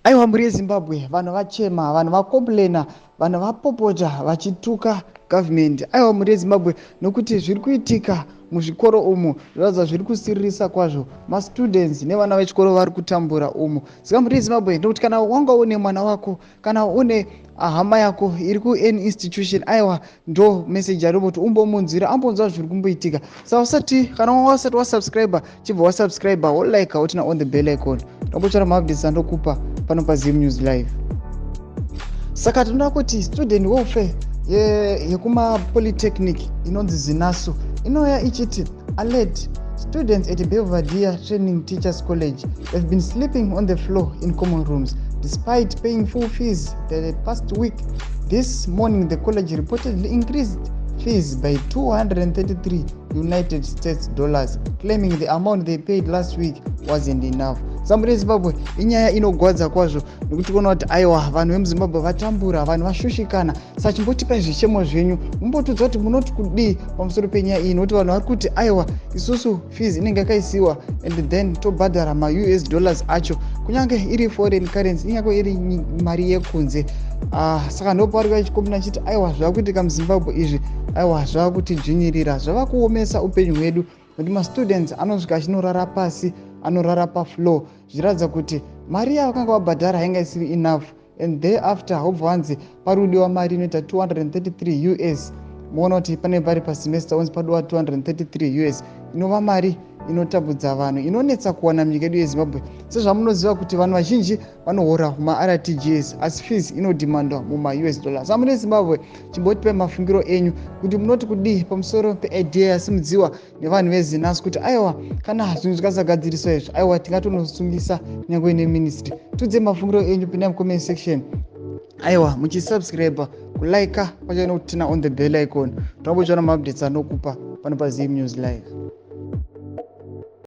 Aiwa, mhuri yeZimbabwe, vanhu vachema, vanhu vacomplaina, vanhu vapopota vachituka government. Aiwa, mhuri yeZimbabwe, nokuti zviri kuitika muzvikoro umu zviratidza zviri kusiririsa kwazvo. Mastudents nevana vechikoro vari kutambura umu. Saka mhuri yeZimbabwe, ndokuti kana wanga une mwana wako, kana une hama yako iri kuany institution, aiwa, ndo message yaripo kuti umbomunzwira, ambonzwa zviri kumboitika. Saka usati, kana wanga wasati wasubscribe, chibva wasubscribe, wolike, woturn on the bell icon, nombotsvara maupdates andokupa pano paZim News Live. Saka tinoda kuti student welfare yekumapolytechnic inonzi ZINASU inouya ichiti, "Alert! Students at Belvedere Training Teachers College have been sleeping on the floor in common rooms despite paying full fees the past week. This morning the college reportedly increased fees by 233 United States dollars, claiming the amount they paid last week wasn't enough." Mhuri yeZimbabwe, inyaya inogwadza kwazvo nekuti kuona kuti aiwa, vanhu vemuZimbabwe vatambura, vanhu vashushikana. Saka chimbotipai zvichemo zvenyu, mumbotudza kuti munoti kudii pamusoro penyaya iyi, nokuti vanhu vari kuti aiwa, isusu fees inenge yakaisiwa and then tobhadhara maUS dollars acho, kunyange iri foreign currency, inyange iri mari yekunze. Saka ndopavari vachicomplaina chiti aiwa, zvava kuitika muZimbabwe izvi, aiwa, zvava kutidzvinyirira, zvava kuomesa upenyu hwedu, nekuti mastudents anosvika achinorara pasi, anorara pafloor, zvichiratidza kuti mari yavakanga vabhadhara hainga isiri enough. And thereafter hobva vanzi pari kudiwa mari inoita 233 US. Muona kuti pane pari pasemester onzi padiwa 233 US, inova mari inotambudza vanhu, inonetsa kuwana munyika yedu yeZimbabwe, sezvamunoziva kuti vanhu vazhinji vanohora mumaRTGS, asi fees inodemandwa mumaUS dollars. Mhuri yeZimbabwe, chimbotipai mafungiro enyu kuti munoti kudii pamusoro peidea yasimudziwa nevanhu veZINASU kuti aiwa, kana zvinhu zvikasagadziriswa izvi, aiwa, tingatonosungisa kunyange neministry. Tiudzei mafungiro enyu, pindai mucomment section. Aiwa, muchisubscribe, kulike, pacho nekuturn on the bell icon, tombochiona maupdates anokupa pano paZim News Live.